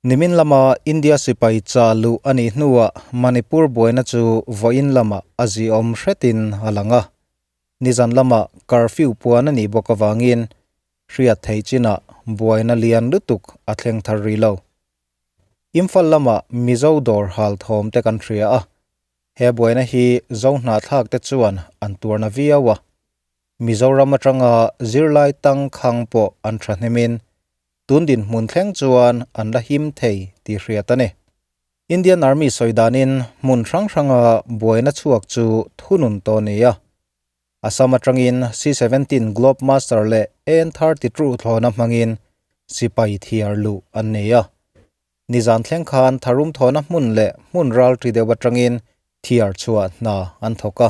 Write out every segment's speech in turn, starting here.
Nimin lama India sipai cha luh a nih hnuah Manipur buaina chu vawiin lamah a ziawm hretin a lang a. Nizan lama curfew puan a nih bawk avangin hriat theih chinah buaina lian lutuk a thleng thar rih lo. Imphal lamah Mizo dawr hal thawm te kan hria a, he buaina hi Zo hnahthlak te chuan an tuarna viau a. Mizoram atanga zirlai tangkhang pawh an thahnemin Tun dinhmun thleng chuan an la him thei tih hriat a ni. Indian Army sawi danin hmun hrang hranga buaina chhuak chu thunun tawh a ni a. Assam atangin C-17 Globemaster leh AN-32 thlawhna hmangin sipai thiar luh an nei a. Nizan thleng khan tharum thawhna hmun leh hmun ral ṭi deuh atangin thiar chhuah hna an thawk a,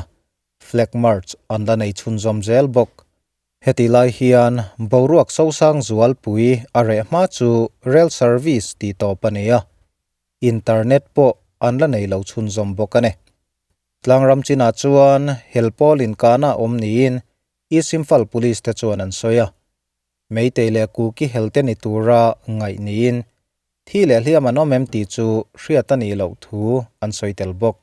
Flag March an la nei chhunzawm zel bawk. Heti lai hian boruak sosang zualpui a reh hma chu rail service tih tawp a ni a, internet pawh an la nei lo chhunzawm bawk a ni. Tlangram chinah chuan hel pawl inkahna a awm niin East Imphal Police te chuan an sawi a, Meitei leh Kuki hel te ni tura ngaih niin thi leh hliam an awm em tih chu hriat a nih loh thu an sawi tel bawk.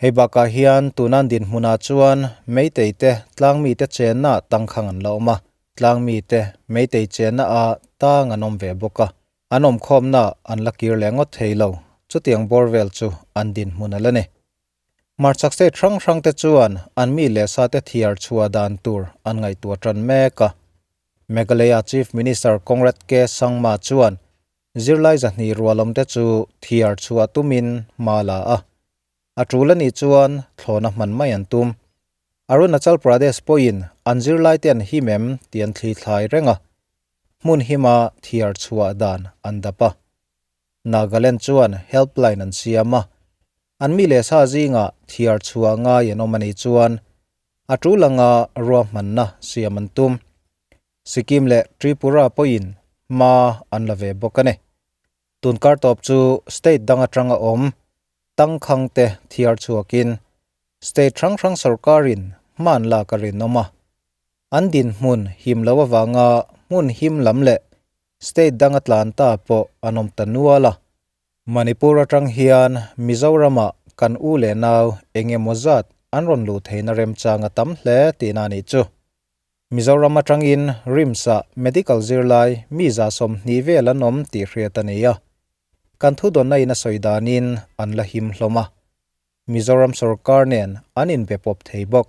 Hei bakah hian tunan dinhmunah chuan Meitei te tlangmite chenna tangkhang an la awm a, tlangmite Meitei chenna ah tang an awm ve bawk a, an awmkhawmna an la kir leh ngawt thei lo, chutiang bawr vel chu an dinhmun a la ni. Hmarchhak state hrang hrang te chuan an mi leh sa te thiar chhuah dan tur an ngaihtuah tan mek a. Meghalaya Chief Minister Conrad K. Sangma chuan zirlai zahnih rualawm te chu thiar chhuah tumin hma la a. A tul a nih chuan thlawhna hman mai an tum. Arunachal Pradesh pawhin an zirlai te an him em tih an thli thlai reng a, hmun hima thiar chhuah dan an dap a. Nagaland chuan helpline an siam a, an mi leh sa zingah thiar chhuah ngai an awm a nih chuan a tul anga ruahmanna siam an tum. Sikkim leh Tripura pawhin hma an la ve bawk a ni. Tunkar tawp chu state dang atanga awm tangkhang te thiar chhuakin state hrang hrang sorkarin hma an lak a rinawm a. An dinhmun him lo avanga hmun him lam leh State danga tlan ta pawh an awm ta nual a. Manipur atang hian Mizoramah kan u leh nau eng emaw zat an rawn luh theihna remchang a tam hle tihna a nih chu. Mizoram atangin RIMS-ah medical zirlai mi 20 vel an awm tih hriat a ni a. Kan thudawnna in a sawi danin an la him hlawm a. Mizoram sorkar nen an inbe pawp thei bawk.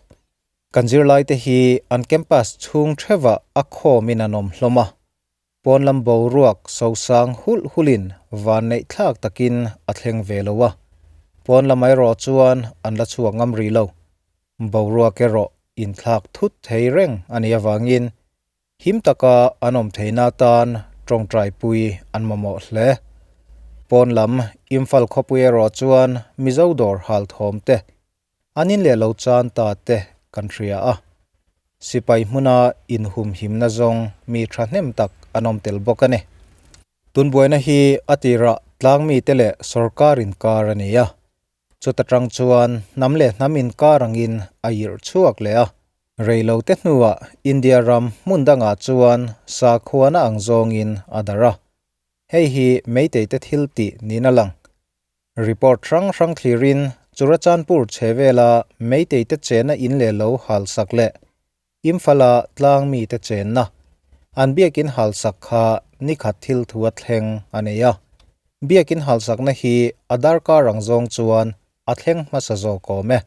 Kan zirlaite hi an campus chhung theuhah a khawmin an awm hlawm a, pawn lam boruak sosang hulh hulhin van neih thlak takin a thleng ve lo a, pawn lam erawh chuan an la chhuak ngam rih lo. Boruak erawh inthlak thut thei reng a nih avangin Him taka an awm theihna atan tawngtaipui an mamawh hle. Pawn lam Imphal khawpui erawh chuan Mizo dawr hal thawm te, an in leh lo chan ta te kan hria a. Sipai hmuna inhumhimna zawng mi thahnem tak an awm tel bawk a ni. Tun buaina hi a tirah tlangmite leh sorkar inkar a ni a. Chuta tang chuan hnam leh hnam inkar angin a irh chhuak leh a. Reilote hnuah India ram hmun dangah chuan sakhuana ang zawngin a darh a. Hei hi Meiteite thil tih niin a lang. Report hrang hrang thlirin Churachandpur chhe vela Meiteite chenna in leh lo halsak leh Imphal-a tlang mite chenna an biakin halsak kha nikhat thil thu a thleng a nei a. Biakin halsakna hi a darkar ang zawng chuan a thleng hmasa zawk awm e.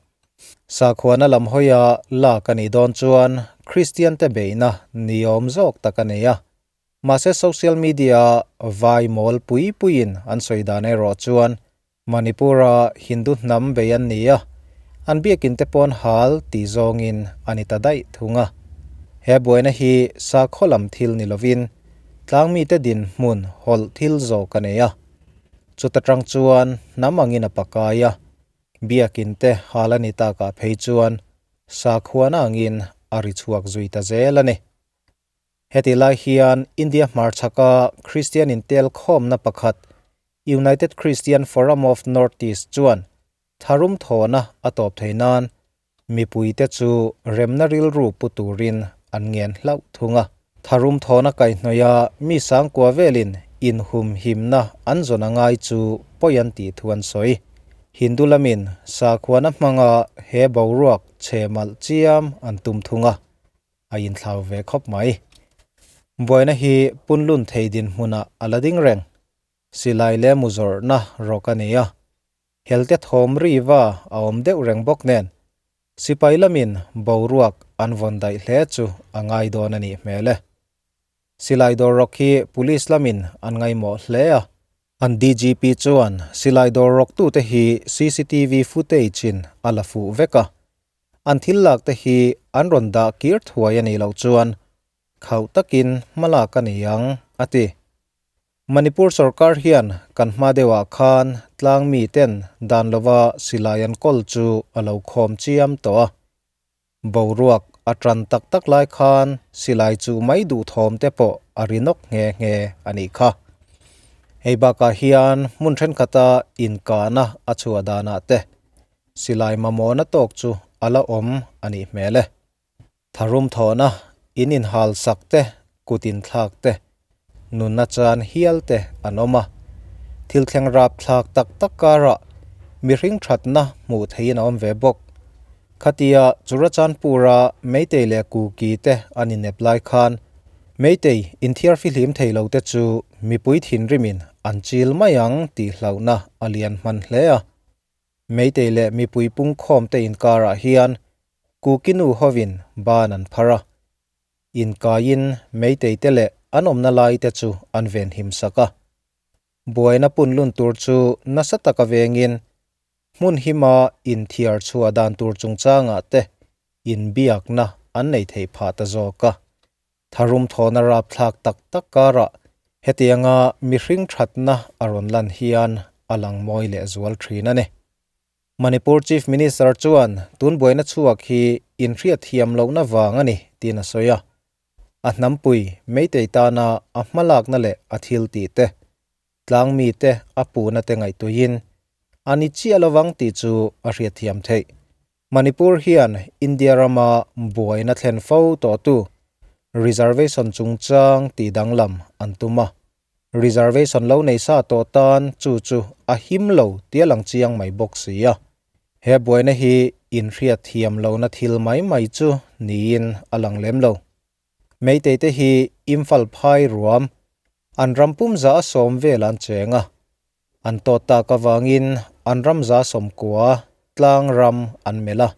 Sakhuana lam hawia lak a nih dawn chuan Kristiante beihna niawm zawk tak a nei a. Mahse social media-a vai mawl pui puiin an sawi dan erawh chuan Manipur-a Hindu hnam bei an ni a, an biakin te pawn hal tih zawngin a ni ta daih thung a. He buaina hi sakhaw lam thil ni lovin tlangmite dinhmun hawlh thil zawk a nei a. Chuta tang chuan hnam angin a pakai a, biakin te hal a ni takah phei chuan sakhuana angin a ri chhuak zui ta zel a ni. Heti lai hian India hmarchhaka Kristian intel khawmna pakhat United Christian Forum of North East chuan tharum thawhna a tawp thei nan mipuite chu remna rilru pu turin an ngen hlauh thung a. Tharum thawhna kaihhnawih a mi sangkua velin inhumhimna an zawn a ngai chu pawi an tih thu an sawi. Hindu lamin sakhuana hmanga he boruak chhe malh chiam an tum thung a, a inthlau ve khawp mai. Buaina hi punlun thei dinhmunah a la ding reng. Silai leh mu zawrhna rawk a ni a, helte thawm riva a awm deuh reng bawk nen, sipai lamin boruak an vawn daih hle chu a ngai dawn a nih hmel e. Silai dawr rawk hi police lamin an ngaimawh hle a, an DGP chuan silai dawr rawktute hi cctv footage-in a la fuh vek a, an thil lakte hi an rawn dah kir thuai a nih loh chuan khauh takin hmalak a ni ang, a ti. Manipur sorkar hian kan hma deuhah khan tlang miten dan lova silai an kawl chu a lo khawm chiam tawh a. Boruak a tan tak tak lai khan silai chu mai duh thawm te pawh a ri nawk nghe nghe a nih kha. Hei bakah hian hmun thenkhat-a inkahna a chhuah danah te silai mamawhna tawk chu a la awm a nih hmel e. Tharum thawhna, in inhal sak te, kut inthlak te, nunna chan hial te an awm a. Thil thleng rap thlak tak tak karah mihring thatna hmuh theihin a awm ve bawk. Khatia Churachandpur-a Meitei leh Kuki te an inep lai khan Meitei inthiar fihlim thei lo te chu mipui thinrimin an chil mai ang tih hlauhna a lian hman hle a. Meitei leh mipui pungkhawmte inkarah hian Kukinu hovin ban an phar a, inkaiin Meiteite leh an awmna laite chu an venhim sak a. Buaina punlun tur chu nasa taka vengin hmun hima inthiar chhuah dan tur chungchangah te inbiakna an nei theih phah ta zawk a. Tharum thawhna rapthlak tak tak karah hetianga mihring thatna a rawn lan hian a lang mawi leh zual thin a ni. Manipur Chief Minister chuan tun buaina chhuak hi inhriat thiam lohna vang a ni tiin a sawi a. A hnampui Meitei tana a hmalakna leh a thil tih te, tlangmite a puhna te ngaihtuihin a ni chiah lovang tih chu a hriatthiam theih. Manipur hian India rama buaina thlen fo tawhtu reservation chungchang tih danglam an tum a, reservation lo nei sa tawh tan chu chu a him lo tia lang chiang mai bawk si a. He buaina hi inhriatthiam lohna thil mai mai chu niin a lang lem lo. Meitei te hi Imphal phai ruam an ram pum za a sawm vel an cheng a, An tawt tak avangin an ram za sawmkua tlang ram an melh a.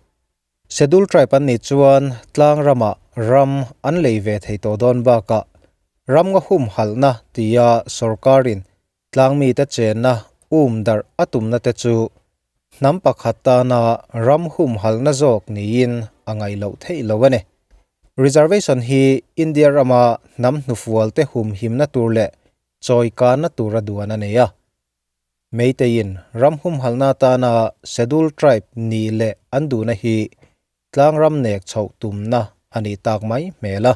Schedule Tribe an nih chuan tlang ramah ram an lei ve thei tawh dawn bakah ram nga humhalhna tia sorkarin tlang mite chenna um darh a tumna te chu hnam pakhat tana ram humhalhna zawk niin a ngaih loh theih lo a ni. Reservation hi India rama hnam hnufualte humhimna tur leh chawi kanna tura duan a nei a. Meiteiin ram humhalhna atana Schedule Tribe nih leh an duhna hi tlangram nek chhoh tumna a nih tak mai hmel a.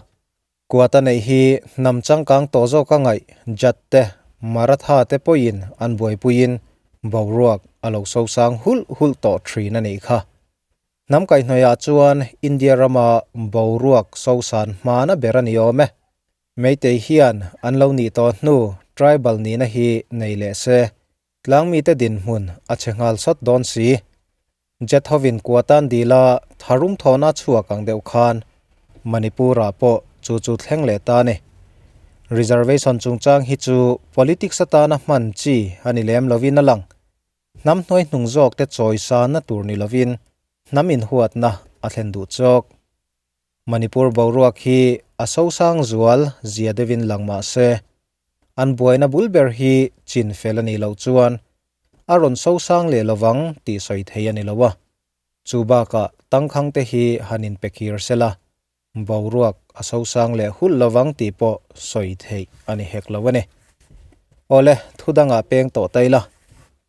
Quota neih hi hnam changkang tawh zawka ngaih Jat te, Maratha te pawhin an buaipuiin boruak a lo sosang hulh hulh tawh thin a nih kha. Hnam kaihhnawihah chuan India rama boruak sosan hmana ber a ni awm e. Meitei hian an lo nih tawh hnu tribal nihna hi nei leh se, tlangmite dinhmun a chhe nghal sawt dawn si. Jet hovin Kuatan dila tharum thawhna chhuak ang deuh khan Manipur-ah pawh chu chu thleng leh ta a ni. Reservation chungchang hi chu politics atana hman chi a ni lem lovin a lang. Hnam hnuaihnung zawkte chawisana tur ni lovin hnam inhuatna a thlen duh chawk. Manipur boruak hi a sosang zual zia deuhin lang mah se, an buaina bul ber hi chin fel a nih loh chuan a rawn sosang leh lovang tih sawi thei a ni lo a. Chu bakah tangkhang te hi han inpe khir sela, boruak a sosang leh hulh lovang tih pawh sawi theih a ni hek lo a ni. Awle, thu dangah peng tawh ta ila,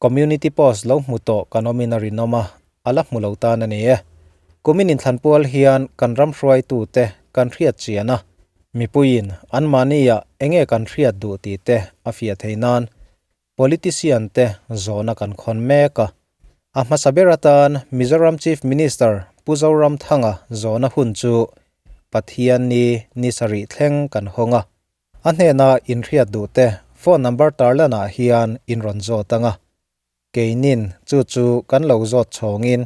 Community Post lo hmu tawh kan awmin a rinawm a, a la hmu lo tan a ni e. Kumin inthlanpual hian kan ram hruaitute kan hriat chian a, mipuiin anmahniah enge kan hriat duh tih te a fiah thei nan politician te zawhna kan khawn mek a. A hmasa ber atan Mizoram Chief Minister Pu Zoramthanga zawhna hun chu Pathianni ni sarih thleng kan hawng a. A hnena inhriat duh te Phone number tarlanah hian in rawn zawt ang a. Keinin chu chu kan lo zawt chhawngin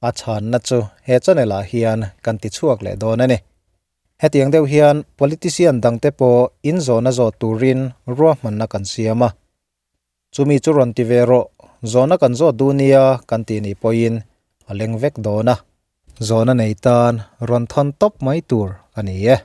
a chhanna chu he channel ah hian kan ti chhuak leh dawn a ni. Hetiang deuh hian politician dangte pawh in zawhna zawt turin ruahmanna kan siam a. Chumi chu rawn ti ve rawh, zawhna kan zawt duh nia kan tih nih pawhin a leng vek dawn a. Zawhna nei tan rawn thawn tawp mai tur a ni e.